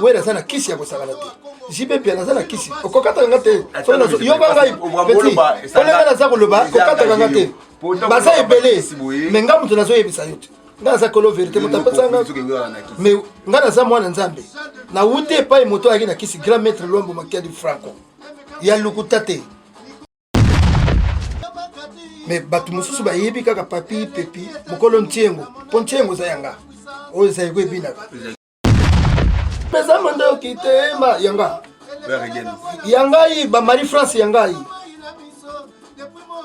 Wera aza na kisi ya kosakana te. JB Mpiana aza na kisi. Okokataka nga te. Yoka ngai petit. Olenga naza koloba, kokataka nga te. Baza ebele. Mais nga moto nazoyebisa yo te. Nga naza kolo verite moto apesa nga. Mais nga naza mwana Nzambe. Nawuti epai moto ayaki na kisi grand maître Luambo Makiadi Franco. Ya lokuta te. Mais bato mosusu bayebi kaka papi pepi mokolo ntiengo mpo ntiengo eza yanga oyo ezali ko ebinaka pesa mandoki te ma yanga ya ngai ba Marie France ya ngai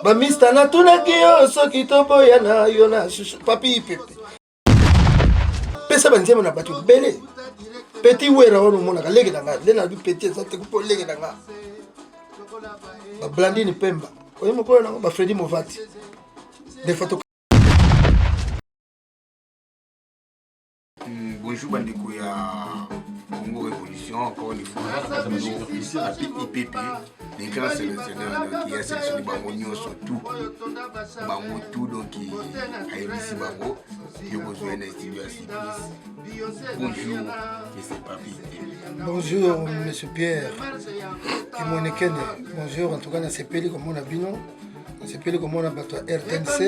ba mista natunaki yo soki toboya na yo na shushu papi pepe pesa banzembo na bato ebele petit wera wana omonaka leke na ngai nde nalobi petit eza te mpo leke na ngai bablandine pemba oye mokolo nango bafredi movati defato. Bonjour bandeko ya Congo Révolution, encore une fois Papi IPP, le grand sélectionneur, donc il a sélectionné bango nyonso tout bango tout, donc ayebisi bango yo kozwa na studio ya Cypris. Bonjour monsieur Papi IPP. Bonjour monsieur Pierre Kimonekene, bonjour. En tout cas nasepeli komona bino, nasepeli komona bato ya RTNC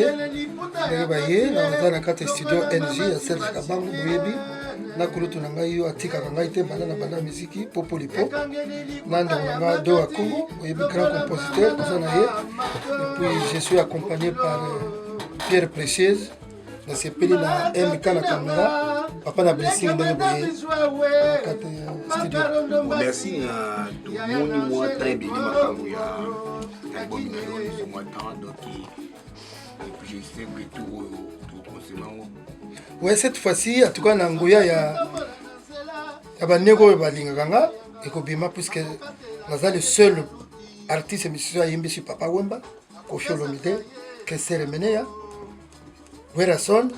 ndenge baye. Naza na kati ya studio NG ya Serge Kabangu, boyebi na kulutu na ngai yo atikaka ngai te banda na banda miziki popolipo na ndeko na ngai Do Akongo, oyebi grand compositeur toza na ye. Et puis je suis accompagné par Pierre Précieuse. Nasepeli na MK na caméra, papa na blessing ndenge boye na kati ya studio. Bon, merci. Tomoni mwa temps ebele makambo ya album na yo ezwi mwa temps, donc et puis je sais que tour oyo tokonsema yango. Ouais, cette fois-ci en tout cas na nguya ya bandeko oyo balingaka nga ekobima, puisque naza le seul artiste musicien ayembisi Papa Wemba, Koffi Olomide, Kester Emeneya, Werrason,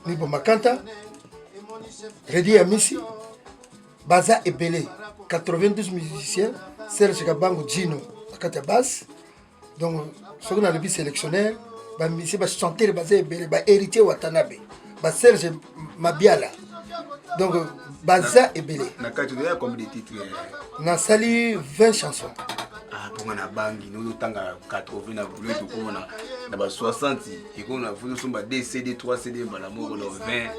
Nibo Makanta, Redi Amisi, baza ebele, 92 musiciens, Serge Kabangu Gino na kati ya basse. Donc soki nalobi sélectionneur, bamusicien, bachanteur baza ebele, bahéritier Watanabe, baserge Mabiala, donc baza ebele. Na kati oya combien de titres? Nasali 20 chansons. Ah, mponga na bangi nozotanga 80 na boulot, tokoma na ba 60, ekoma na osomba 2 CD, 3 CD mbala moko na 20.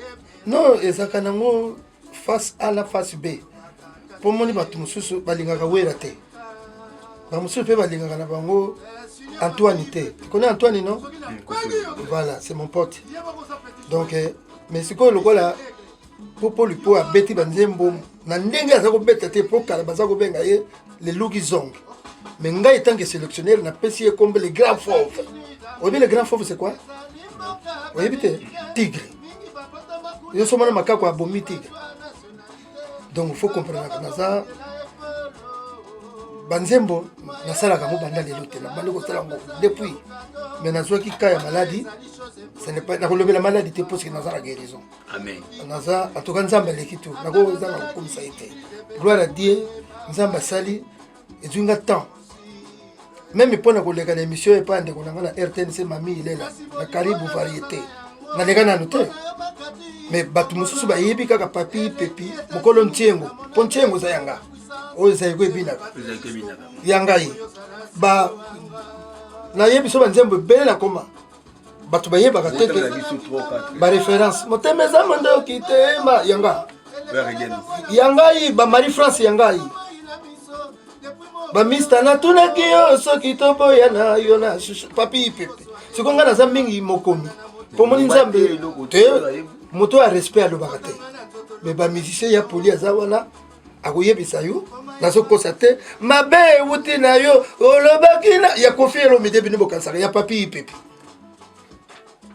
Non, ezalaka nango face A na face B, mpo moni bato mosusu balingaka Wera te, bamosusu mpe balingaka na bango Antoine te. Tu connais Antoine, non? Voilà, c'est mon pote. Donc mais sikoyo lokola Popo Lipo abeti banzembo na ndenge aza kobeta te, mpo kala baza kobenga ye leluki zong, mais ngai en tant que sélectionneur napesi ye kombe le grand fauve. Oyebi le grand fauve c'est quoi? Oyebi te? Tigre. Yo somona makako abomi tigre. Donc faut comprendre, naza banzembo nasalaka yango banda lelo te, nabandi kosala yango depuis, mais nazwaki ka ya maladie. Ce n'est pas nakolobela maladie te, parce que naza na guérison. Amen. Naza en tout cas, Nzambe aleki tu, nakozanga kokomisa ye te. Gloire à Dieu, Nzambe asali ezwi nga temps même mpo na koleka na émission epai ya ndeko na nga na RTNC Mami Ilela na Karibu Variété. Naleka nanu te, mais bato mosusu bayebi kaka papi pepi mokolo ntiengo mpo ntiengo eza yanga oyo ezali ko ebinaka ya ngai. Ba nayebi so banzembo ebele nakoma, bato bayebaka te ke baréférence motema eza mandoki te ma yanga ya ngai, ba Marie France ya ngai, bamista natunaki yo soki toboya na yo na shushu papi pepe. Sikoyo ngai naza mingi mokomi, mpo moni Nzambe te, moto ya respect alobaka te, mais bamusicien ya poli aza wana akoyebisa yo nazokosa te. Mabe ewuti na yo olobaki na ya Koffi Olomide, bino bokanisaka ya papi pepe,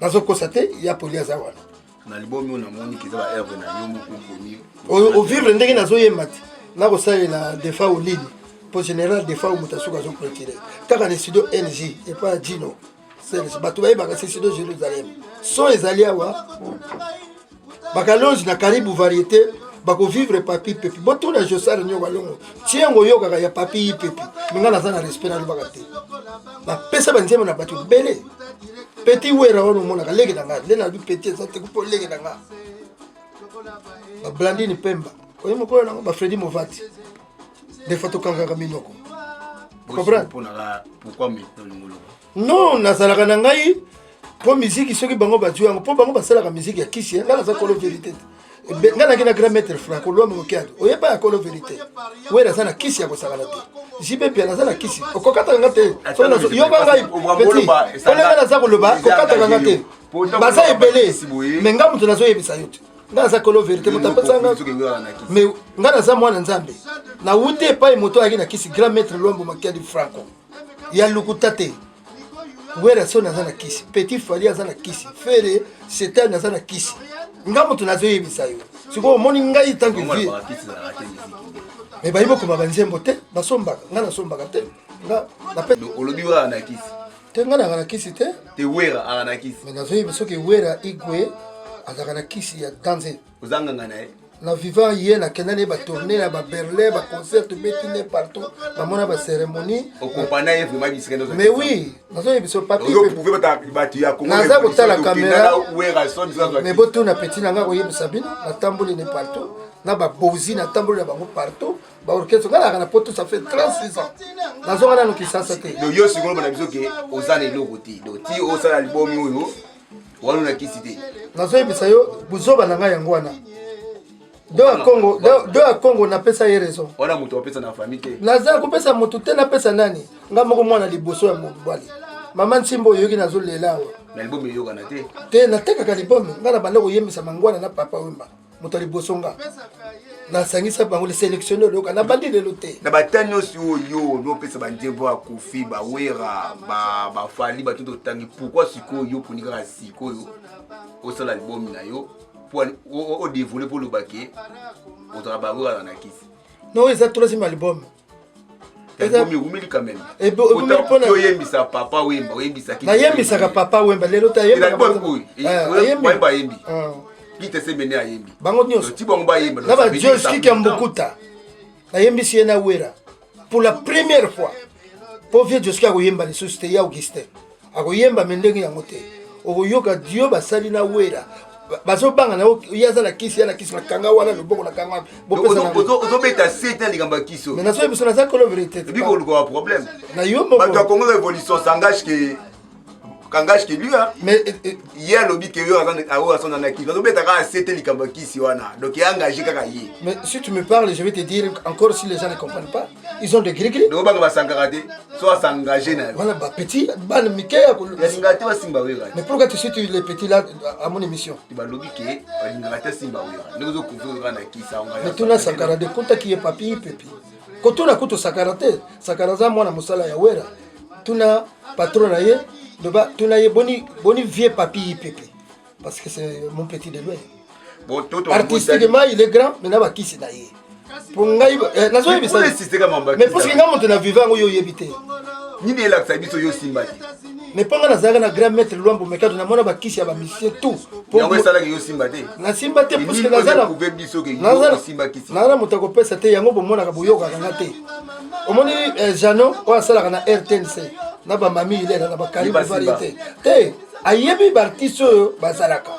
nazokosa te, ya poli aza wana. Na album oyo namoni eza baœuvre na yo moko okomi. Ovivre ndenge nazoyemba te, nakosalela Defa olini mpo général Defa moto asuki azoclôturer kaka na studio NG epai ya Gino Serge. Bato bayebaka se studio Jérusalem son ezali awa, bakalonge na Karibu Variété bakovivre papi pepi. Botuna Josar nio balongo tiengo oyokaka ya papi pepi. Mais ngai naza na respect, nalobaka te. Bapesa banzembo na bato ebele. Petit Wera wana omonaka leke na ngai nde nalobi petit eza te mpo leke na ngai, bablandine pemba. Oyebi mokolo nango bafredi Movati, des fois tokangaka minoko. Comprendre? Pourquoi maintenant olingo oloba? Non, nazalaka na ngai mpo miziki, soki bango bazwi yango, mpo bango basalaka miziki ya kisi. Ngai naza kolo vérité te. Ngai naki na grand maître Franco Lwambo Mokiado, oyeba ya kolo vérité. Wera aza na kisi ya kosakana te. JB Mpiana aza na kisi, okokataka nga te. Yoka ngai, petit, mpona ngai naza koloba, kokataka nga te. Baza ebele, mais nga moto nazoyebisa yo te, ngai naza kolo vérité. Moto apesa nga, mais ngai naza mwana Nzambe, nawuti epai moto ayaki na kisi, grand maître Lwambo Makiadi Franco, ya lukuta te. Werason aza na kisi, petit Fally aza na kisi, Ferre Setani aza na kisi. Nga moto nazoyebisa yo sikoyo, omoni ngai tant que vie, mais bayi bokoma banzembo te, basombaka. Nga nasombaka te, nga Olobi Wera na kisi. Te, nga naka na kisi te. Te, Wera aka na kisi. Mais nazoyeba soki Wera Igwe azalaka na kisi ya danger. Oza nganga na ye. Na vivant ye, nakenda ne batournée na baberlin, baconcert tobeti ne partout, bamona bacérémonie. Okompana ye vraiment bisika? Mais oui, nazoyebisa papi. Bato ya Congo. Naza kotala caméra, mais botuna petit na nga, koyebisa bino. Natamboli ne partout na babozi, natamboli na bango partout, baorchestre. Nga nalaka na poto, ça fait 36 ans, nazonga nano Kisasa te. Donc yo sikoyo bana biso ke oza na eloko te, donc ti osala album oyo wana na kisi te? Nazoyebisa yo, buzoba na ngai yango wana. Do ya Congo, do ya Congo, napesa ye raison. Wana moto apesa na famille te. Naza kopesa motu te, napesa nani? Nga moko mwana liboso ya mobali, mama Nsimba, oyoki nazolela awa. Na album eyokana te. Te, natekaka libome. Nga na banda koyembisa mangwana na papa Wemba, moto ya liboso nga nasangisa bango, le sélectionné oyoka, nabandi lelo te. Na bata nyonso oyo opesa banzembo ya Kofi, bawera, bafally, bato totangi, pourquoi sikoyo yo poni kaka sikoyo osala album na yo po odévoile, mpo oloba ke ozala bawera na kisi? Non, eza troisième album. Album ewumeli quand même. Oyembisa papa Wemba, oyembisa. Nayembisaka papa Wemba lelo te. Ayemba, ayembi Gite Semene, ayembi. Bango nyonso. Ti bango bayemba. Na bajoskiki ya Mbukuta, nayembisi ye na Wera pour la première fois, mpo vieux Joski akoyemba lisusu te. Ya Augustin akoyemba, mais ndenge yango te. Okoyoka dio basali na Wera, bazobanga na ye, aza na kisi, ya na kisi, nakanga wana loboko, nakanga. Ozobeta sete na likambo ya kisi. Mais nazoyebi biso, naza kolo vérité. Ebi koluka ba problème. Na yo moko. Bato ya Congo Révolution s'engage que kangage ke lui, mais ye alobi ke yo oyo asonda na kisi, bazobeta kaka sete likambo ya kisi wana, donc ye engage kaka ye. Mais si tu me parles, je vais te dire encore, si les gens ne comprennent pas, ils ont des gris-gris. Donc obanga basankaka te so asengage na yo. Voilà, bapetit bana mike ya Yalingaka te basimba Wera. Mais pourquoi tu cites les petits là à mon émission? Balobi ke balingaka te simba Wera ndenge ozoconfie kaka na kisi. Mais tuna Sankara de kutaki ye papi pepi, kotuna kutu Sankara te. Sankara aza mwana mosala ya Wera. Tuna patron na ye, loba tuna ye boni boni vieux papi pepe, parce que c'est mon petit de loin. Bon, toto. Artistiquement il est grand, mais na bakisi na ye, po ngai nazoyebisa, mais parce que ngai moto na viva yango, yo oyebi te. Nini elakisa biso yo simba te? Mais mpo ngai nazalaka na grand maître Lwambo Mekato, namona bakisi ya bamisie tout. Yango esalaki yo simba te? Nasimba te puisque naza na moto akopesa te. Yango bomonaka, boyokaka nga te. Omoni Jano oyo asalaka na RTNC na bamami Ilela na bakaribu variété te, ayebi baartiste oyo bazalaka,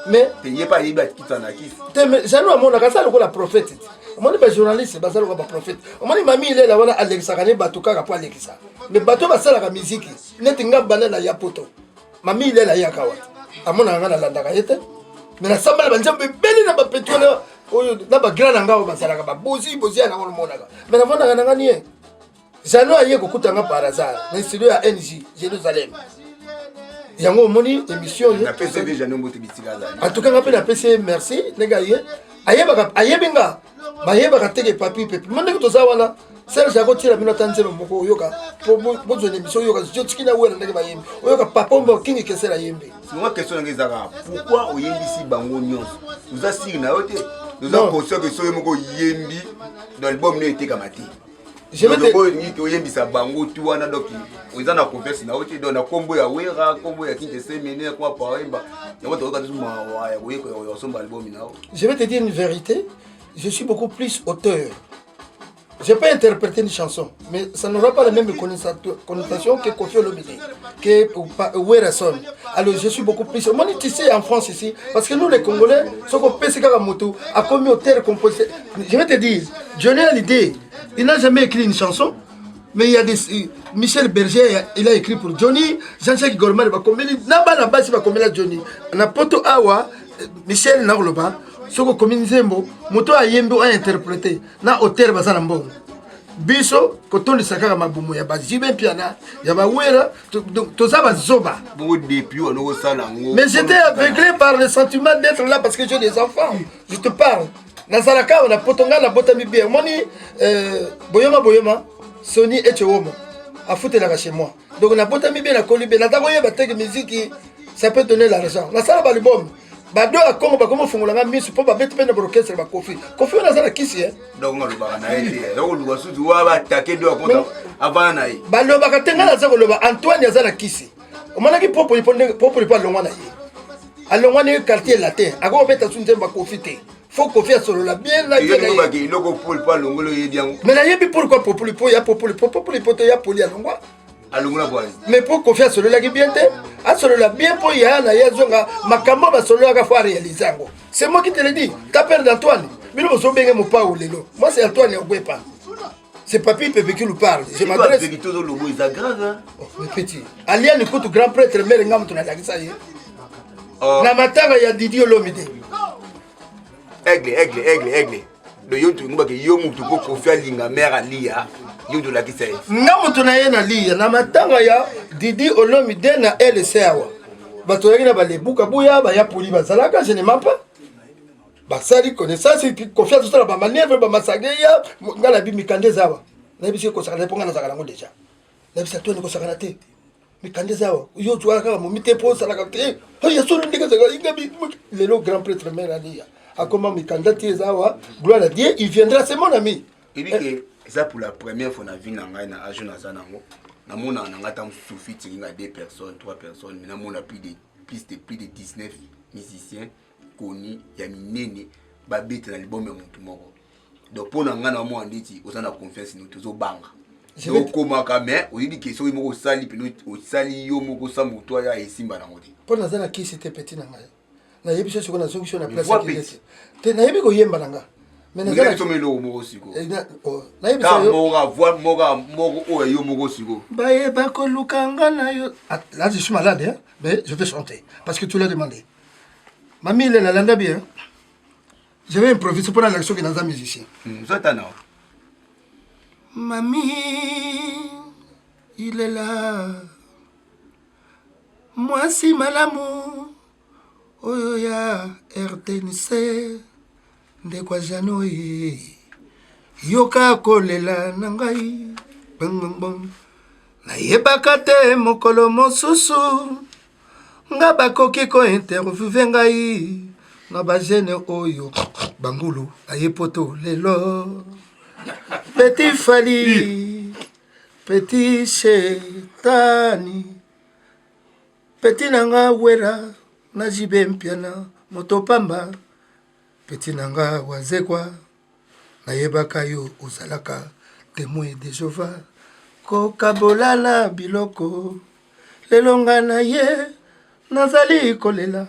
mais Ye mpe ayebi akita na kisi. Te, mais Jano amonaka, aza lokola prophète te. Omoni bajournaliste baza lokola baprophète. Omoni mami Ilela wana alekisaka ne bato kaka mpo alekisa, mais bato oyo basalaka miziki neti nga, banda na ya poto, mami Ilela ayaka wa, amonaka nga, nalandaka ye te, mais nasambala banzambe ebele na bapeti wana oyo na bagrand na nga oyo bazalaka babozi bozi ya nango omonaka, mais navandaka na nga nie. Jano aye kokuta nga par hasard na studio ya NG Jérusalem. Yango omoni émission oyo. Napesi déjà nombo te bisika azali. En tout cas nga mpe napesi ye merci ndenge aye, ayebaka, ayebi nga, bayebaka teke papi pepi mo ndenge toza wana. Serge akotiela bino ata nzembo moko, oyoka po bozwa na émission, oyoka jotiki na Wela ndenge bayembi, oyoka papa Omba Kingi Kesela yembi. Singa question nanga ezaka: pourquoi oyembisi bango nyonso? Oza siri na yo te, oza conscient ke soki moko oyembi dans album no etekama te? Olingi oyembisa bango tu wana, donc oza na confiance na yo te. Donc na nkombo ya Wera, nkombo ya Kinte Semene, kwa Pawemba, yango toyoka biso mawa ya koyeka ya kosomba album na yo. Je vais te dire une vérité, je suis beaucoup plus auteur. Je peux interpréter une chanson, mais ça n'aura pas la même connotation que Koffi Olomide, que Werrason. Alors je suis beaucoup plus. Moi, tu sais, en France ici, parce que nous les Congolais, ce qu'on peut, c'est moto, a commis auteur, compositeur. Je vais te dire, Johnny Hallyday, il n'a jamais écrit une chanson. Mais il y a des. Michel Berger, il a écrit pour Johnny. Jean-Jacques Goldman, il va combien Na bana basi va combien Johnny. Na poto awa, Michel Narloba, soki okomi nzembo, moto ayembi a interprété na auteur baza na mbongo. Biso kotondisa kaka mabumu ya ba JB Mpiana, ya ba Wera, toza bazoba. Bongo depuis wana okosala yango. Mais j'étais aveuglé par le sentiment d'être là parce que j'ai des enfants. Je te parle. Nazalaka awa na poto, ngai nabotami bien. Omoni boyoma boyoma, Sony Echewomo afutelaka chez moi. Donc nabotami bien, nakoli bien, naza koyeba teke musique ça peut donner l'argent. Nasala ba album. Bado ya Congo bakomi ofungola nga misu mpo babeti mpe na baorchestre bakofi. Kofi wana aza na kisi eh. Donc alobaka na ye te, aza koluka susu wa batake do akonta avana na ye. Balobaka te, ngai naza koloba Antoine aza na kisi. Omonaki Popolipo ndenge Popolipo alongwa na ye. Alongwa na ye quartier latin. Akobeta su nzembo ya Kofi te. Faut Kofi asolola bien na ye. Olobaki eloko Popolipo alongoli, oyebi yango. Mais nayebi pourquoi Popolipo ya Popolipo Popolipo te ya Poli alongwa. Alongola bwani. Mais po Kofi asololaki bien te, asolola bien mpo yaya na ye azonga makambo basololaka faut aréaliser yango. C'est moi qui te le dis. T'as peur d'Antoine. Bino bozobenge mopao lelo. Moi c'est Antoine Ogwepa. C'est Papi Pepe qui nous parle. Je m'adresse. Vérité ozolobo eza grave hein? Oh, mais petit. Aliane kutu grand prêtre mère nga mutu nalakisa ye. Oh. Na matanga ya Didi Olomide. Aigle, aigle, aigle, aigle. Donc yo tu ngobake yo mutu ko Kofi alinga mère alia, yo tu lakisa ye. Nga mutu na ye na lia na matanga ya Didi Olomide na LC awa. Bato yaki na balebuka buya baya poli bazalaka, je ne mens pas. Basali connaissance Kofi azosala ba manœuvre ba masage ya nga na bi mikanda eza awa. Nayebisi ye kosakana te mpo nga nazalaka nango déjà. Nayebisi Antoine kosakana te. Mikanda eza awa. Yo ozwaka kaka momi te mpo osalaka te. Oyo ya solo ndenge ezalaka inga bi lelo grand prêtre mère Alia akoma mikanda ti eza awa. Gloire à Dieu, il viendra, c'est mon ami. Ebi ke eza pour la première fois na vie na ngai na âge naza nango namonaka na ngai ata mosusu featuring ya deux personnes, trois personnes, mais namona plus de 19 musiciens koni ya minene babeta na libome ya motu moko. Donc mpo na ngai naomona ndeti oza na confiance no tozobanga okomaka, mais oyebi ke soki moko osali pene osali yo moko osa motu aya esimba nango te. Mpo naza na kisi te, petit na ngai. Nayebi so sikoyo nazongi so na place ya kilesi te, nayebi koyemba na nga. Mais naza na eloko moko sikoyo nayebisa yo moko moko moko oyo yo moko sikoyo. Bayeba koluka nga na yo. Ah, là je suis malade hein? Mais je vais chanter parce que tu l'as demandé. Mami Ilela, landa bien, je vais improviser mpona alakisa soki naza musicien. Zota na. Mami Ilela, mwasi malamu oyo ya RTNC, ndeko ya Jano ye, yoka kolela na ngai. Bongbongbong, nayebaka te mokolo mosusu nga bakoki kointerviewe ngai na bagene oyo bangulu aye poto lelo. Petit Fali, petit Shetani, petit na nga Wera na JB Mpiana, moto pamba, petit na nga Wazekwa, nayebaka yo ozalaka témoin de Jehova, kokabolana biloko. Lelo nga na ye nazali kolela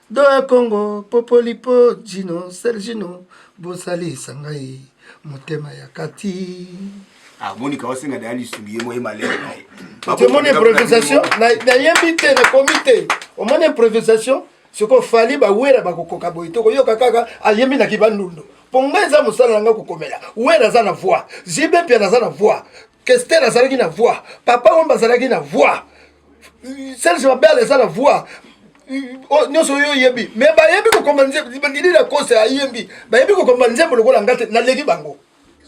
do ya Congo. Popolipo, Gino, Sergino, bosalisa ngai motema ya kati. Amonika osenga daya lisungi ye mo ye malere na ye. Omoni improvisation, nayembi te, nakomi te. Omoni improvisation sikoyo, Fali bawera bakokoka boye te. Koyoka kaka ayembi na kibandundu, mpo ngai eza mosala na ngai kokomela. Wera aza na voix, JB Mpiana aza na voix, Kester azalaki na voix, Papa Wemba azalaki na voix, Serge Mabele aza na voix, nyonso oyo oyebi. Mais bayebi kokoma nzembo Didi Lacoste ayembi, bayebi kokoma nzembo lokola nga te. Naleki bango.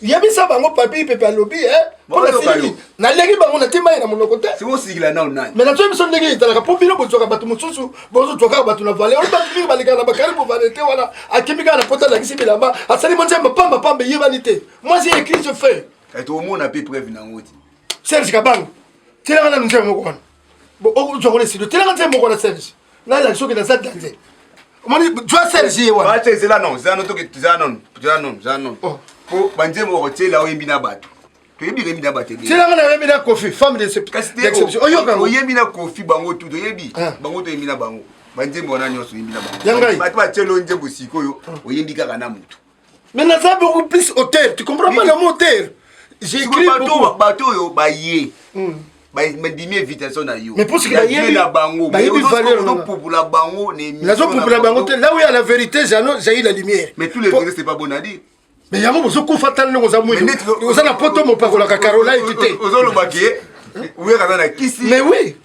Yebisa bango Papi Pepe alobi mpo nasiliki, naleki bango, natie mai na monoko te. Osikila nao nani? Mais nazoyebi biso ndenge ezalaka, mpo bino bozwaka bato mosusu, bozozwa kaka bato na vale oyo. Bato mingi balekaka na bakari bovale te. Wana akimi kaka na poto, alakisi bilamba, asali mo nzembo pamba pamba, eyebani te. Moi j'ai écrit, je fais. Tokomona mpe preuve nango te. Serge Kabango, tielanga nanu nzembo moko wana. Ozwa ngo na studio, tielanga nzembo moko wana, Serge, nalaki soki naza danger. Omoni, zwa Serge, ye wana. Zela non, zela non, toke, zela non, zela non, zela non. Po banzembo okotiela oyembi na bato. Toyebi koyembi na bato ebele. Tiela nga nayembi na Koffi, femme d'exception. Oyoka yango. Oyembi na Koffi bango tout toyebi. Ah. Bango toyembi na bango. Banzembo wana nyonso oyembi na bango. Ya ngai. Bato batiela yo nzembo sikoyo oyembi kaka na motu. Mais naza beaucoup plus auteur. Tu comprends pas le mot auteur? J'écris beaucoup. Bato oyo baye. Bandimi invitation na yo. Mais pour ce que bayebi na bango, bayebi valeur na popula bango na émission. Nazo popula bango te. Là où il y a la vérité, jaillit la lumière. Mais tous les vérité c'est pas bon à dire. Mais yango bozokufa tala ndenge oza mwindu oza na poto mopakolaka carolite te. Ozoloba ke Wera aza na kisi. Mais oui.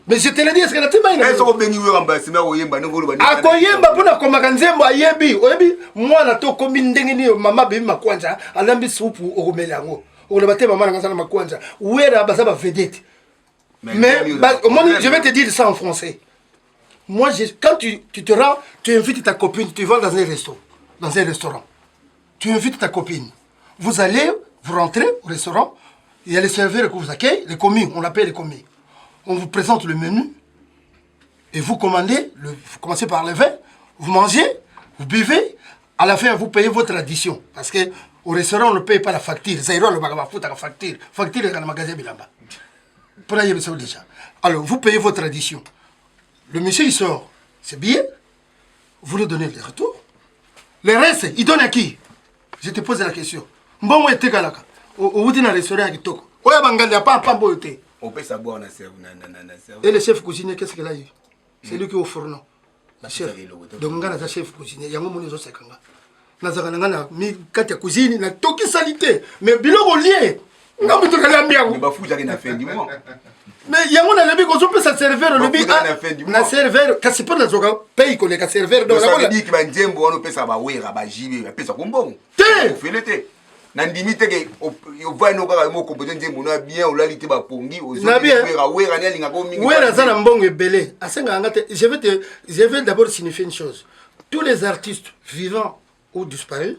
Mais je te le dis, est-ce que natimba ina? Soki obengi Wera mbala nsima akoyemba ndenge oloba. Akoyemba mpo na komaka nzembo ayebi. Oyebi mwana to okomi ndenge nini mama abebi makwanza alambi supu okomela yango. Okoloba te mama na nga aza na makwanza. Wera baza ba vedette. Mais omoni, je vais te dire ça en français. Moi, je, quand tu te rends, tu invites ta copine, tu vas dans un resto, dans un restaurant. Tu invites ta copine. Vous allez, vous rentrez au restaurant, il y a les serveurs qui vous accueillent, les commis, on l'appelle les commis. On vous présente le menu et vous commandez, le, vous commencez par le vin, vous mangez, vous buvez, à la fin vous payez votre addition. Parce que au restaurant, on ne paye pas la facture. Zaïro, le bagaba, la facture. Facture, c'est le magasin Bilamba. Pour la ça déjà. Alors, vous payez votre addition. Le monsieur, il sort. C'est bien. Vous lui donnez le retour. Le reste, il donne à qui? Je te pose la question. Mbongo etekalaka. Owuti na restaurant ya kitoko. Oyo bangandi ya pampa mboyo te. Opesa boire na serve na na na serve. Et le chef cuisinier, qu'est-ce qu'il a eu? C'est lui qui est au fourneau. Chef. Donc nga naza chef cuisinier, yango moni ezoseka nga. Nazaka na nga na mi kati ya cuisine, na tokisali te. Mais biloko lie. Nga moto nalambi yango. Mais bafutaki na fin du mois. Mais yango nalobi kozopesa serveur olobi na serveur kasi mpo nazwaka paye koleka serveur donc banzembo wana opesaka bawera bajibe bapesaka mbongo te ofele te nandimi te ke ovandi no kaka mo compose nzembo no ya bien olali te bapongi ozowera wera ni alingaka mingi wera aza na mbongo ebele asengaka nga te. Je vais te je vais d'abord signifier une chose: tous les artistes vivants ou disparus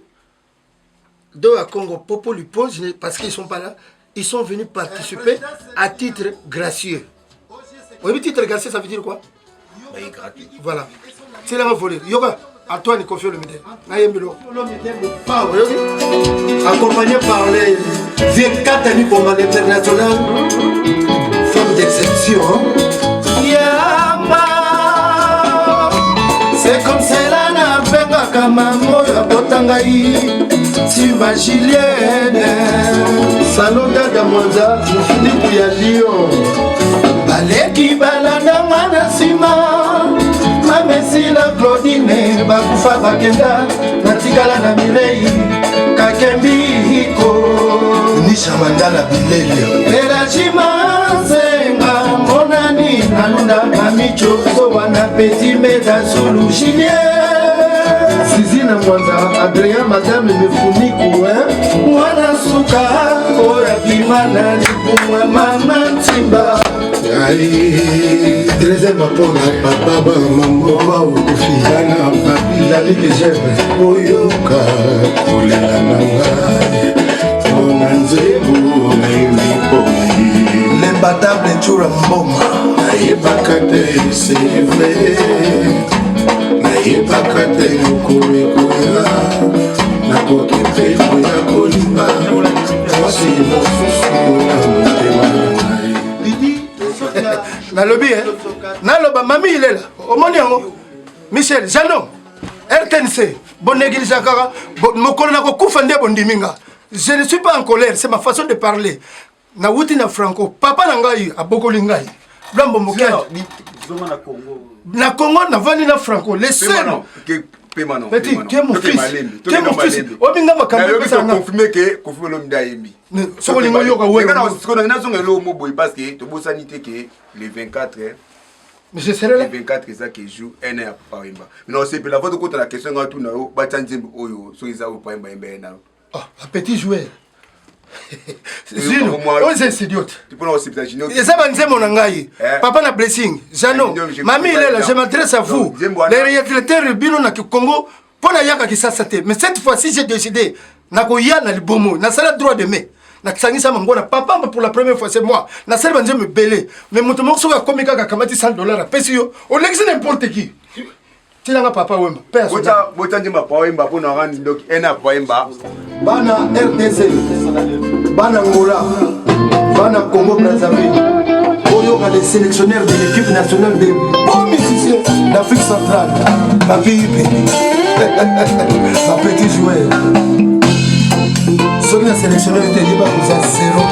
de à Congo Popo lui pose parce qu'ils sont pas là, ils sont venus participer à titre gracieux. Oui, titre gracieux, ça veut dire quoi? Gratuit. Voilà. C'est là volé. Yoga, Antoine Koffi Olomide. Nayembelo. Accompagné par les vieux Katani Bomba l'international, femme d'exception. Yamba, c'est comme cela nabengaka mama oyo abota ngai Simba Julienne Salon Dada Mwanza mofiniku ya Lyon baleki balandanga na nsima mamesila Claudine bakufa bakenda natikala na Mirei Kakembiko Nisha Mandala Bilele Elajima Nzenga Monani Alunda Mamicho Zowana Petit Meda Zulu Julien Sizina Mwanza Adrien Madame Mefuniku hein? Mwana suka oyo abima na libumu mama Ntimba Trésor Mapona papa ba mama ba okufi bana papi la ligue j'aime oyoka kolela na ngai mpona nzembo nayembi mpona ye L'imbattable Tshoura Mboma nayebaka te c'est vrai nayebaka te mokolo ekoya nakoki mpe koya kolinga mwasi mosusu na motema na ngai. Nalobi eh? Naloba mami ilela omoni yango Michel Jano RTNC bonégligea kaka mokolo nakokufa nde bondimi nga. Je ne suis pas en colère, c'est ma façon de parler. Nawuti na Franco, papa na ngai abokoli ngai Blambo Mokiadi na Congo, navandi na Franco le seul. Petit, tu es mon fils, tu es mon fils. Obinga makambo epesa nga. Confirme ke confirme Olomide ayembi. Soki olingi oyoka wewe. Nazonga eloko mo boye parce que tobosani te ke le 24 Mais je serai là. Le 24 eza ke jour un ya Papa Wemba. Mais osepela faut tokota la question nga tuna yo batya nzembo oyo soki eza oyo Papa Wemba yemba ye na yo. Ah, un petit joueur. Zino, oyo eza idiote. Eza banzembo na ngai. Papa na Blessing, Jano, Mami Ilela, je m'adresse à vous. Les réalisateurs bino na Congo, mpo nayaka Kisasa te. Mais cette fois-ci, j'ai décidé nakoya na libomo, nasala droit de mai. Nasangisa mango na papa pour la première fois, c'est moi. Nasali banzembo ebele. Mais moto moko soki akomi kaka akamati 100 $ apesi yo, olekisi n'importe qui. Tilanga Papa Wemba. Bota nzembo Papa Wemba mpo na randi ndoki ena Papa Wemba. Bana RDC, bana Angola, bana Congo Brazzaville, boyoka les sélectionneurs de l'équipe nationale des bons musiciens d'Afrique centrale, Papi Ipe, ba petit joueur. Soki na sélectionneur te yeba koza zéro.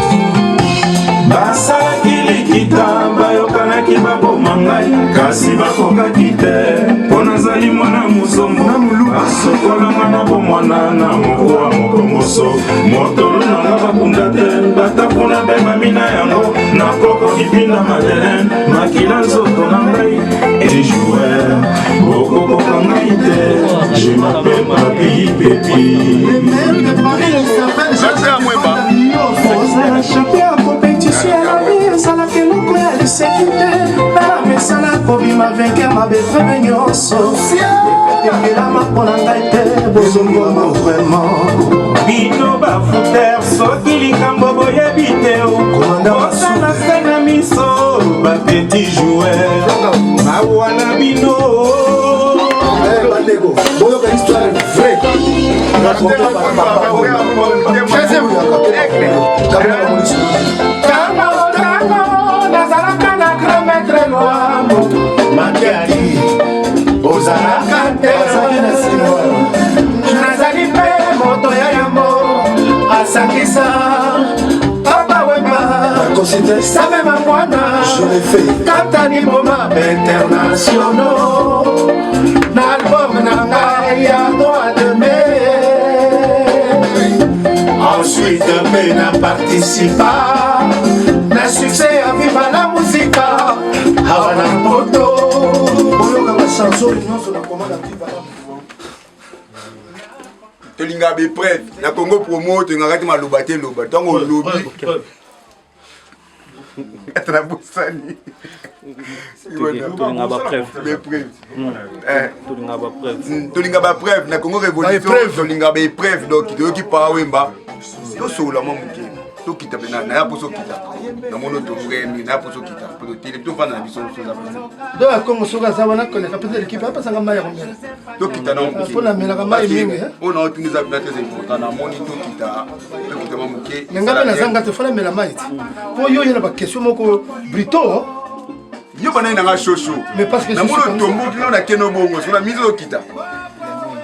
Basalaki likita, bayokanaki baboma ngai, kasi bakokaki te, mpo nazali mwana mozombo, basokolanga na bomwana na mokuwa mokongoso, motolu nanga bakunda te, bataku na bemami na yango, na koko ipinda madeleine, makila nzoto na ngai ejouer, bokokoka ngai te, je m'appelle Papi Pepi. Kozala champion ya competition ya la vie ezalaka eloko ya liseki te. Na mesana kobima vainqueur na bepreuve nyonso, epetekelama mpo na ngai te, bozongoma vraiment. Bino bafuter, soki likambo boyebi te, bosala se na miso, bapetit joueur, mawa na bino. Bandeko, boyoka histoire vraie raconté par papa. Tango tango nazalaka na grand maître Lwambo Makiadi, ozalaka te. Nazali mpe moto ya yambo asangisa Papa Wemba, Same Mangwana, Kaptani Boma internationaux na album na ngai ya droit de mer. Ensuite mpe na participa na succès ya Viva la Musica awa na Poto. Boyoka bachanson nyonso na koma na Viva la. Tolingaka baepreuve na Congo Promo, tolingaka te maloba te, loba ntango olobi ata na bosani. Tolinga bapreuve. Tolinga bapreuve. Tolinga bapreuve na Congo Révolution, tolinga baepreuve. Donc toyoki Papa Wemba, tosolola mwa moke, tokita mpe naya mposo okita, namoni otovremi naya mposo okita mpo totele, tofanda na biso. Do ya Kongo, soki aza wana, koleka mpenza likipe, apesanga mai ya komela. Tokita na mpo namelaka mai mingi. Oyo na otuni eza mpena très important. Namoni tokita, tokita mwa moke. Me nga mpe nazanga te, fala mela mai te, mpo yo oye na baquestion moko brito. Yo banani nanga shosho. Mais parce que namoni otomboki no na keno bongo, soki na miso okita.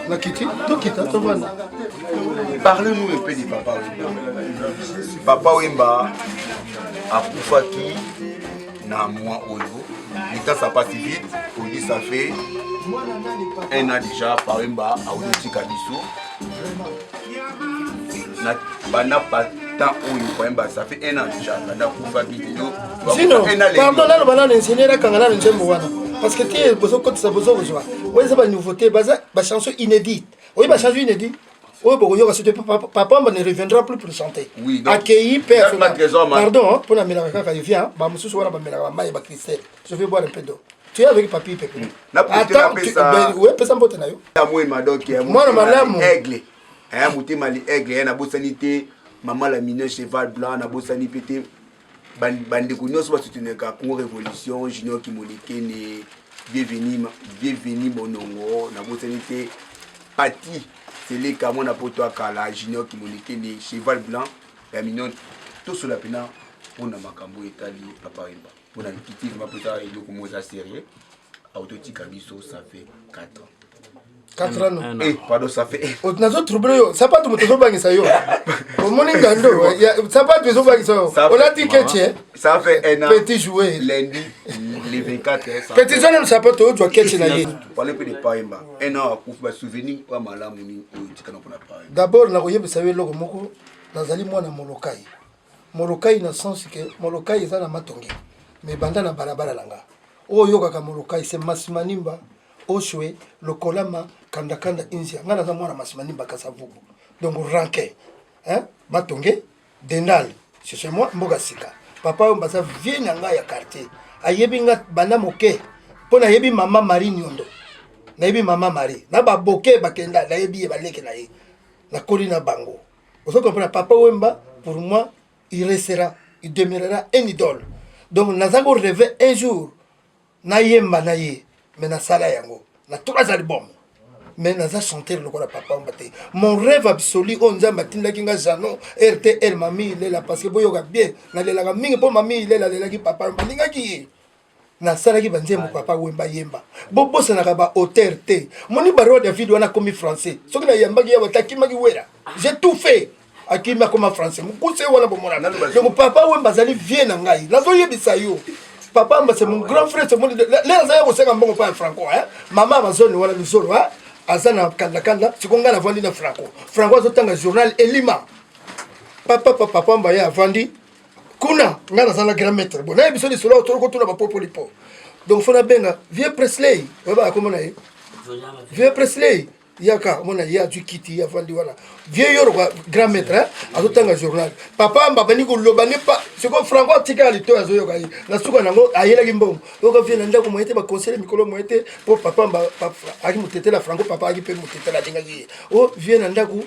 Nakiti, tokita, tovanda. Parle-nous un peu de Papa Wemba. Papa Wemba akufaki na mois oyo, le temps ça passe vite. On dit ça fait un an déjà Papa Wemba aotika biso. Na banda pa temps oyo Papa Wemba, ça fait un an déjà banda akufaki lelo. Sinon, pardon, naloba nano, ingénieur akanga nano nzembo wana, parce que te bozokotisa, bozokozwa oyo eza banouveauté, baza bachanson inédite. Oyo bachanson inédite oyo bokoyoka soki Papa Wemba ne reviendra plus pour chanter. Oui, donc, akei mpe. Jacques Trésor, Pardon, mpo namelaka kaka evia, bamosusu wana bamelaka bamai bacristel. Je vais boire un peu d'eau. Tu es avec Papi Pepe. Na profite napesa- Pesa mbote na yo. Ya Mwema, donc ya Mwana motema malamu. li aigle, aya motema li aigle ya, nabosani te mama la mine cheval blanc, nabosani mpe te bandeko nyonso basoutenaka Congo Révolution, Junior Kimonekene, bienveni, bienveni Bonongo, nabosani te Pati Seleka, mwana poto akala, Junior Kimonekene, cheval blanc ya mignon. Tosola mpena mpona makambo oyo etali Papa Wemba, mpona kiti vraiment mpo eza eloko moko eza sérieux. Autotika biso, ça fait 4 ans. 4 ans, non? Eh, pardon, ça fait Nazotrouble yo, sapatu moto ezobangisa yo, omoni ngando sapatu ezobangisa yo, olati ketie. Ça fait un an. Petit joueur. Lundi le 24, hein, ça petit fait- joueur nanu sapatu ozwa ketie na ye. Parler mpe de Papa Wemba, un an akufi, basouvenir oyo malamu nini oyo etikana mpona Papa Wemba? D'abord nakoyebisa yo eloko moko. Nazali mwana Molokai. Molokai na sens ke Molokai eza na Matonge, mais banda na balabala na nga oyo oyokaka Molokai, c'est Masimanimba, Oshwe, Lokolama, Kandakanda, Inzia. Nga naza mwana Masimanimba, Kasavubu, donc ranke, hein? Matonge, Dendal, c'est chez moi, mboka sika. Papa oyo baza vie na ngai ya quartier, ayebi nga banda moke, mpo nayebi mama Marie Nyondo, nayebi mama Marie na baboke bakenda, nayebi ye, baleke na ye, nakoli na bango. Ozo comprendre? Papa Wemba, pour moi, il restera, il demeurera un idole. Donc naza ko rêver un jour nayemba na ye, mais nasala yango na trois albums. Mais naza chanteur lokola Papa Wemba te. Mon rêve absolu oyo Nzambe atindaki nga Jano RTL Mami Ilela, parce que boyoka bien, nalelaka mingi mpo Mami Ilela alelaki Papa Wemba, alingaki ye. Nasalaki banzembo Papa Wemba yemba. Bobosanaka ba auteur te. Moni ba roi David wana akomi français. Soki nayambaki ye wata akimaki Wera. J'ai tout fait. Akimi akoma français. Mokuse wana bomonana. Donc Papa Wemba azali vie na ngai. Nazoyebisa yo. Papa Wemba, c'est mon grand frère, c'est mon lelo azali kosenga mbongo pa ya Franco, hein. Mama Amazone wana luzolo, hein. Aza na kanda kanda, sikoyo ngai navandi na Franco. Franco azotanga journal Elima. Papa papa Papa Wemba ye avandi kuna, ngai naza na grand maître. Bon, nayebi biso lisolo tolo kotuna bapopoli po. Donc faut nabenga vieux Presley, oyeba akoma na ye. Vieux Presley yaka omona ye azwi kiti, ye avandi wana. Vieux yoro kwa grand maître, hein, azotanga journal. Papa Wemba abandi koloba ne pa sikoyo Franco atikala litoyi azoyoka ye. Na suka nango ayelaki mbongo. Oyoka vieux na ndako moye te, baconseil mikolo moye te mpo Papa Wemba ayaki motetela Franco, papa ayaki mpe motetela, alingaki ye. O vieux na ndako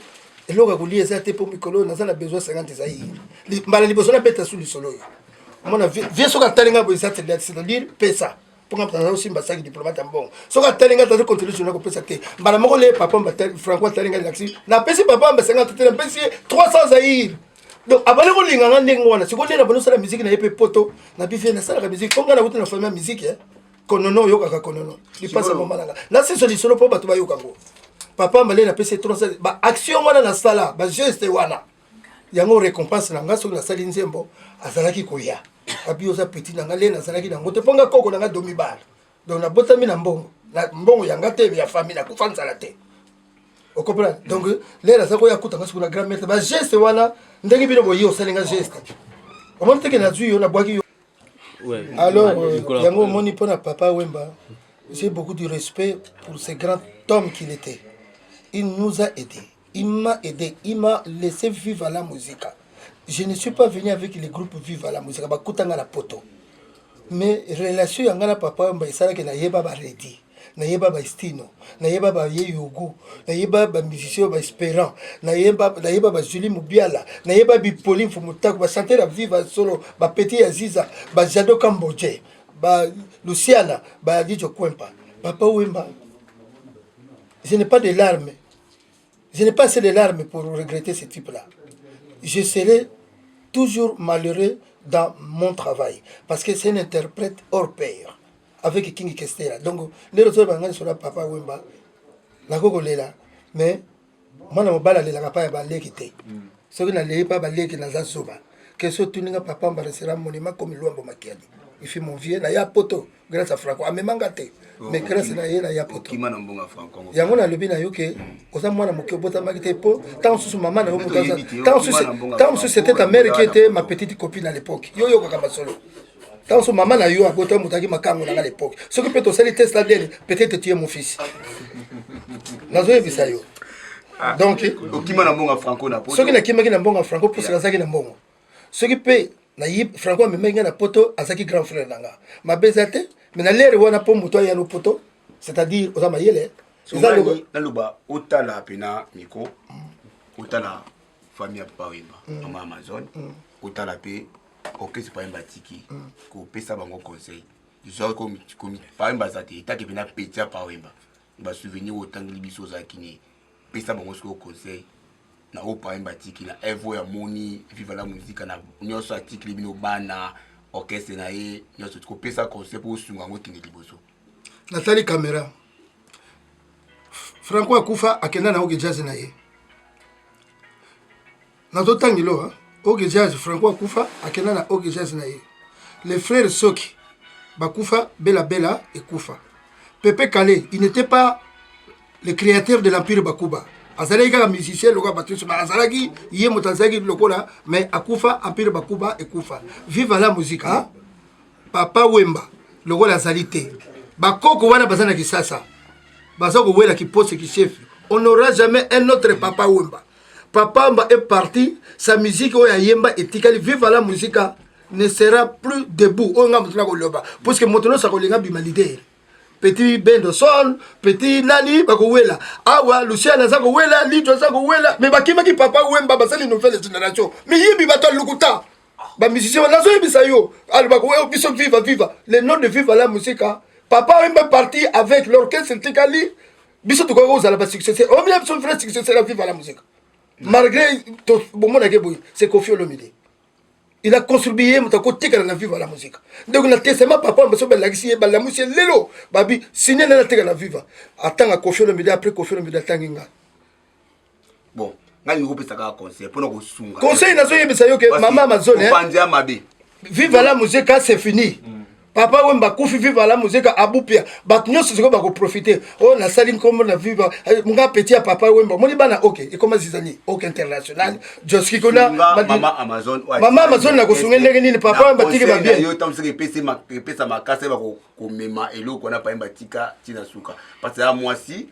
eloko ya kolia eza te mpo mikolo naza na besoin 50 eza ye. Mbala liboso nabeta su lisolo oyo. Omona vieux soki atali ngai boye, eza c'est-à-dire pesa. Mpo nga naza kosimba saki diplomate ya mbongo. Soki atali ngai taza contribution na kopesa te. Mbala moko le Papa Wemba Franco atali ngai lakisi. Napesi Papa Wemba 50 te, napesi ye 300 zaire. Donc abandi kolinga nga ndenge wana. Sikoyo nde nabandi kosala musique na ye mpe poto. Na bife nasalaka musique. Mpo nga nauti na famille ya musique, eh. Konono oyokaka konono. Lipasa mama na nga. Nasiso lisolo mpo bato bayoka ngo. Papa Wemba le napesi ye 300. Ba action wana nasala, ba geste wana. Yango récompense na nga soki nasali nzembo azalaki koya. Abi oza petit na nga le nazalaki nango te mpo nga koko na nga domibal. Donc nabotami na mbongo. Na mbongo ya nga te ya famille, nakufa nzala te. Okomprendre? Donc lelo aza koya kuta nga soki na grand maître ba geste wana ndenge bino boye osali nga geste. Omoni te ke nazwi yo nabwaki yo. Alors yango omoni mpo na Papa Wemba, j'ai beaucoup de respect pour ce grand homme qu'il était. Il nous a aidés. Il m'a aidé, il m'a laissé vivre la musique. Je ne suis pas venu avec le groupe Viva la musique, bakutanga na poto. Mais relation ya nga na Papa Wemba esalaki nayeba ba Redi, nayeba ba Estino, nayeba ba Ye Yogo, nayeba ba musicien ba Espérant, nayeba nayeba ba Julie Mubiala, nayeba Bipoli Mfumutaku, ba chanteur ya Viva solo, ba Petit Aziza, ba Jado Kambodje, ba Luciana, ba Lijo Kwempa. Papa Wemba, je n'ai pas de larmes. Je n'ai pas assez de larmes pour regretter ce type-là. Je serai toujours malheureux dans mon travail parce que c'est un interprète hors pair avec King Kestera. Donc, les retours bangani sur Papa Wemba, nakokolela, mais mwana mobali alelaka pa ya baleki te. Soki nalei pa baleki naza zoba. Question tuninga Papa Wemba restera monument comme Luambo Makiadi. Il fut mon vieux na ya poto grâce à Franco amemanga te, mais grâce na ye na ya poto. Okima na mbongo ya Franco. Yango nalobi na yo ke oza mwana moke, obotamaki te mpo ntango mosusu mama na yo moto aza ntango mosusu c'était ta mère qui était ma petite copine à l'époque. Yo oyokaka masolo, ntango mosusu mama na yo abota moto aki makango na nga à l'époque. Soki mpe tosali test ADN, peut-être tu es mon fils. Nazoyebisa yo donc okima na mbongo ya Franco na poto. Soki nakimaki na mbongo ya Franco mpo nazalaki na mbongo, soki mpe nayi Franco amemaki ngai na poto, azalaki grand frère na nga, mabe eza te. Mais na lere wana mpo moto aya no poto, c'est-à-dire oza mayele. Eza naloba otala pena micro, otala famille ya Papa Wemba, mama Amazon, otala mpe orchestre Papa Wemba atiki, kopesa bango conseil genre Papa Wemba aza te etake pena petit ya Papa Wemba, basouvenir oyo otangeli biso ozalaki ne pesa bango sikoyo conseil na oyo Papa Wemba atiki na eve oyo amoni Viva la Musica na nyonso atikili bino bana orchestre na ye nyonso, kopesa conseil mpo osunga yango ekende liboso. Natali caméra. Franco akufa, akenda na OK Jazz na ye. Nazotangelo OK Jazz. Franco akufa, akenda na OK Jazz na ye. Les frères soki bakufa, Bela Bela ekufa, Pepe Kale, il n'était pas le créateur de l'empire Bakuba, azalaki kaka musicien lokola bato nyonso, azalaki ye moto azalaki lokola, mais akufa, empire Bakuba ekufa, Viva la Musica. Papa Wemba lokola azali te, bakoko wana baza na Kisasa, baza kowela kipose kishefi. On n'aura jamais un autre Papa Wemba. Papa Wemba est parti, sa musique oyo ayemba etikali. Viva la Musica ne sera plus debout. Oyo nga moto nakoloba, puisque moto nyonso akolinga bima leader. Petit Bendo Son, petit nani bakowela awa, Lucian aza kowela, Lijo aza kowela, mais bakimaki Papa Wemba, basali nouvelle génération, miyibi, bato ya lukuta, bamusicien. Nazoyebisa yo, alobaka oyo biso viva viva, le nom de Viva la Musica. Papa Wemba parti avec l'orchestre etikali. Biso tokoki kozala ba successeur. Omona biso vrai successeur ya Viva la Musique. Malgré bomonaki boye, c'est Koffi Olomide. Il a contribué moto akotikala na Viva la Musique. Donc na testament papa biso balakisi ye, balamusi ye lelo, babi signe na natika na Viva. Atanga Koffi Olomide, après Koffi Olomide atangi nga. Bon, ngai lingi kopesa kaka conseil mpona kosunga. Conseil nazoyebisa yo ke mama Amazone, opanzi ya mabe. Viva la Musique, c'est fini. Papa Wemba akufi, Viva la Musique abupia. Bato nyonso sikoyo bakoprofite. Oyo nasali nkombo na Viva, nga petit ya Papa Wemba. Omoni bana, ok, ekoma zizani, ok, international Joski kuna. Mama Amazon, mama Amazon, nakosunga ndenge nini? Papa Wemba tiki babien. Yo ntango soki epesa makasi, bakomema eloko wana payemba tika ntina suka, parce que ya mwasi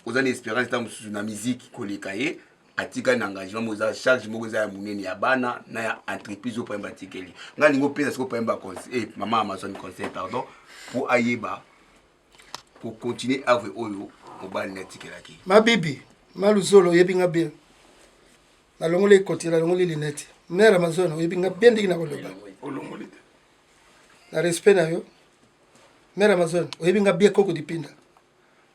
oza na expérience ntango mosusu na musique koleka ye. Atikali na engagement moko, eza charge moko eza ya monene ya bana na ya entreprise oyo payemba atikeli. Ngai alingi opesa sikoyo payemba conseil, mama Amazon conseil, pardon, mpo ayeba kocontinue œuvre oyo mobali na atikelaki. Mabibi Maluzolo, oyebi nga bien. Nalongoli ekoti, nalongoli lunette. Mare Amazon, oyebi nga bien ndenge nakoloba na respect na yo. Mare Amazon, oyebi nga bien. Koko dipinda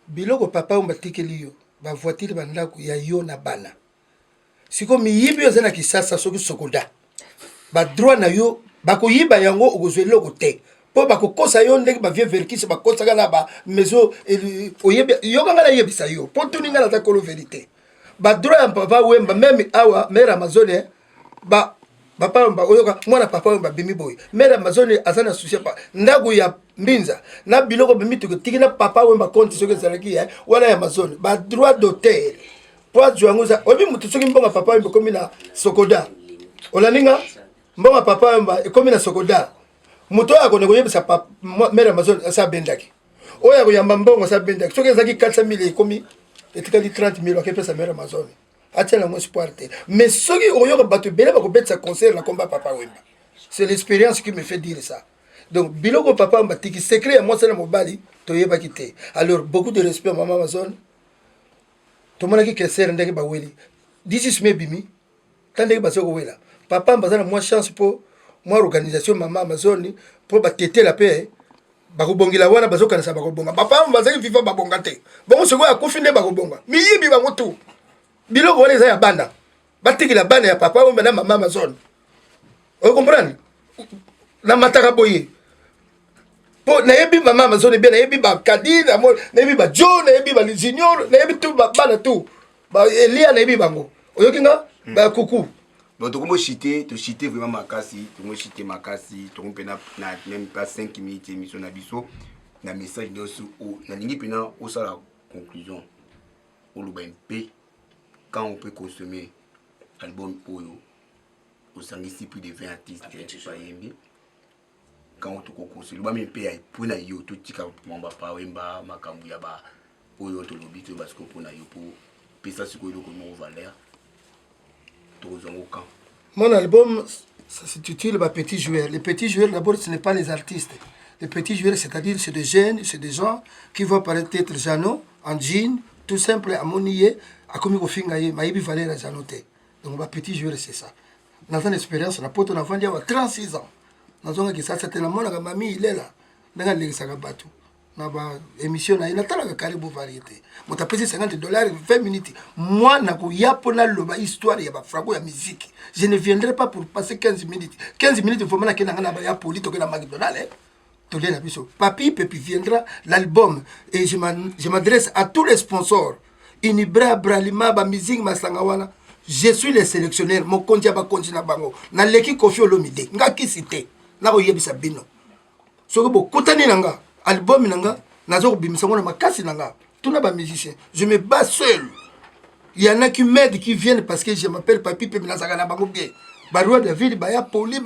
biloko papa oyo batikeli yo, bavoiture, bandako ya yo na bana. Sikoyo miyibi oyo eza na Kisasa, soki Sokoda, badroit na yo bakoyiba yango, okozwa eloko te, mpo bakokosa yo ndenge bavie verkis bakosaka na bamaison. Oyebi, yoka ngai nayebisa yo, mpo tuni ngai, naza kolo vérité. Badroit ya Papa Wemba, même awa mare Amazone, ba papa Wemba, oyoka mwana Papa Wemba abimi boye. Mare Amazone aza na souci pa ndako ya Mbinza na biloko bimituka etiki na Papa Wemba. Compte soki ezalaki ya wana ya Amazone, badroit d'auteur po azwa yango eza. Oyebi motu, soki mbongo Papa Wemba ekomi na Sokoda, olandi nga, mbongo Papa Wemba ekomi na Sokoda, moto oyo akende koyebisa mare Amazone asa abendaki, oyo akoyamba mbongo asa abendaki. Soki ezalaki 400 000, ekomi etikali 30 000, akepesa mare Amazone, atia yango espoir te. Mais soki okoyoka bato ebele bakobetisa concert na komba Papa Wemba, c'est l'expérience qui me fait dire ça. Donc biloko Papa Wemba tiki, secret ya mwasi na mobali toyebaki te. Alors beaucoup de respect, mama Amazone. Tomonaki keser ndenge baweli 18 mai ebimi ta ndenge baza kowela. Papa baza na mwa chance mpo mwa organisation mama Amazone, mpo batetela mpe bakobongela wana, bazokanisa bakobonga. Papa bazalaki viva, babonga te. Bongo sikoyo akufi nde bakobonga? Miyibi bango tu. Biloko wana eza ya bana, batikela bana ya Papa Wemba na mama Amazone. Ocomprendre, namataka boye mpo nayebi mama Amazone bien, nayebi bakadi, nayebi bajo, nayebi bajunior, nayebi tu bana tu baelia, nayebi bango. Oyoki nga, bakuku. Bon, tokomoshite, toshite vraiment makasi, tokomoshite makasi. Tokomi mpena na même pas 5 minutes émission na biso. Na message nyonso nalingi mpena osala conclusion, oloba mpe quand on peut consommer album oyo osangisi plus de 20 artistes bayembi, quand tokokonsole, lobami mpe mpona yo. Totika mamba Pawemba, makambo ya ba oyo tolobi toyeba sikoyo mpona yo, mpo pesa sikoyo eloko moko valeur, tokozwa yango quand? Mon album, ça s'intitule bah, Petits joueurs. Les petits joueurs, d'abord, ce n'est pas les artistes. Les petits joueurs, c'est-à-dire, c'est des jeunes, c'est des gens qui vont paraître être Jeannot, en jean, tout simple, amoni ye, akomi kofinga ye, mayebi valeur ya Jeannot te. Donc, bah, petits joueurs, c'est ça. Naza na expérience na poto, navandi awa 36 ans. Nazonga Kisasa te, namonaka mami Ilela, ndenge alekisaka bato na ba émission na ye, natalaka Karibu Variété. Moto apesi 50 dollars 20 minutes. Moi, nakoya mpo naloba histoire ya bafranco ya musique. Je ne viendrai pas pour passer 15 minutes. 15 minutes vraiment, nakende nga na baya poli, toke na McDonald, tolia na biso. Papi Pepi viendra, l'album, et je m'adresse à tous les sponsors, Unibra, Bralima, bamusique, masanga wana. Je suis le sélectionneur, mokonzi ya bakonzi na bango. Naleki Kofi Olomide, nga kisi te. Nakoyebisa bino, soki bokutani na nga, album na nga naza kobimisa ngo na makasi na nga. Tuna bamusicien, je me bats seul. Il y en a qui m'aident, qui viennent parce que je m'appelle Papi mpe nazalaka na bango bien. Baroi David baya poli,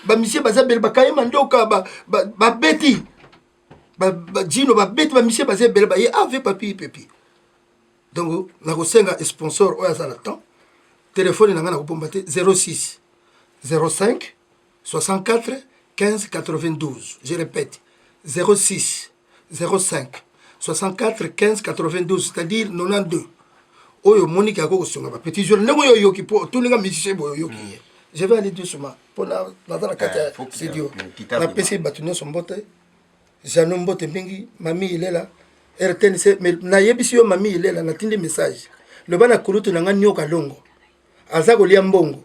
bamusicien baza bele, bakayema ndoka, babeti bajino, babeti bamusicien baza ebele, baye ave Papi Pepi. Donc nakosenga sponsor oyo aza na temps, telefone na ngai nakobomba te: 06 05 64 15 92. Je répète, 06 05 64 15 92, c'est-à-dire 92. Oyo omoniki ako kosunga bapetit joueur ndenge oyo oyoki, mpo otuninga musicien boye, oyoki ye. Je vais aller doucement mpo naza na kati ya studio. Napesi bato nyonso mbote, Jano mbote mingi, mami Ilela. RTNC, mais nayebisi yo mami Ilela, natindi message. Loba na kulutu na nga Nyoka Longo. Aza kolia mbongo.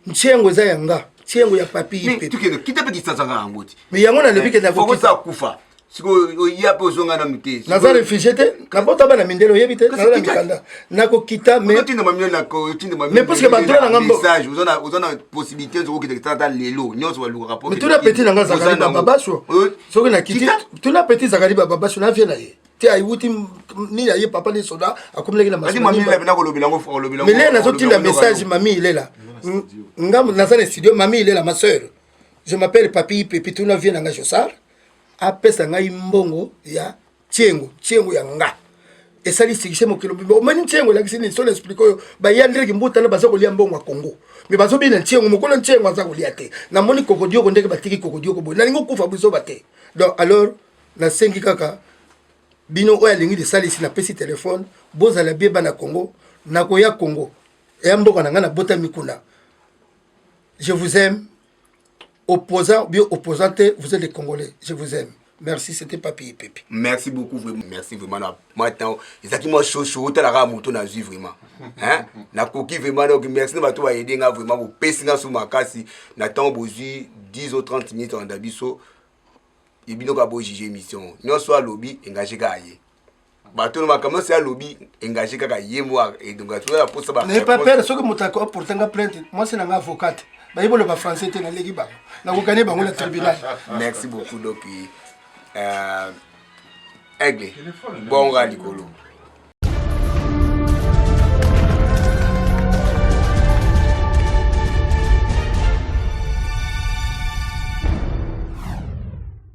Ntiengo eza ya nga. Ntiengo ya papi Ipepe. Tukende kita pe kisasa nga yango ti. Mais yango nalobi ke nakokita. Kufa. Sikoyo oya pe ozonga nanu te. Naza réfugié te. Nabota bana mindele oyebi te. Naza na mikanda. Nakokita mais otinda mamino na otinda mamino. Mais parce que ba droit na nga mbo. Message oza na oza na possibilité nzoko okita kisasa ata lelo nyonso balukaka po. Mais tuna petit na nga Zakari Baba Basho. Soki nakiti tuna petit Zakari Baba Basho na vie na ye. Te ayiwuti nini aye papa ni soda akomelaki na masmele lea nazotinda message mami ilela nga naza na studio mami ilela ma sœur je m'appelle papi pepi tuna vie na nga josar apesa ngai mbongo ya tiengo tiengo ya nga esali succès mokili mobimba omoni ntiengo elakisi nini solo explike oyo baya ndreki mbutana baza kolia mbongo ya congo me bazobina ntiengo mokolo ntiengo aza kolia te namoni kokodioko ndenge batiki kokodioko boye nalingi okufa buzoba te donc alors Nasengi kaka bino oyo alingi lisalisi napesi telefone bozala bie bana Congo nakoya Congo eya mboka na ngai nabotami kuna je vous aime opposant bio opposant te vous êtes des Congolais je vous aime merci c'était Papi Pepi merci beaucoup vraiment merci vraiment na moi temps ezalaki mwa shosho otalaka moto nazwi vraiment hein nakoki vraiment donc merci na bato bayebi nga vraiment bopesi nga so makasi na ntango bozwi 10 ou 30 minutes olanda biso ye bino kaka bo juge émission nyonso alobi engage kaka ye bato na makambo nyonso alobi engage kaka ye mo edonga toza na posa ba père soki moto aporte nga plainte mwasi na nga avocate bayebi oloba français te naleki bango nakokani bango na tribunal merci beaucoup donc euh, aigle bonga likolo.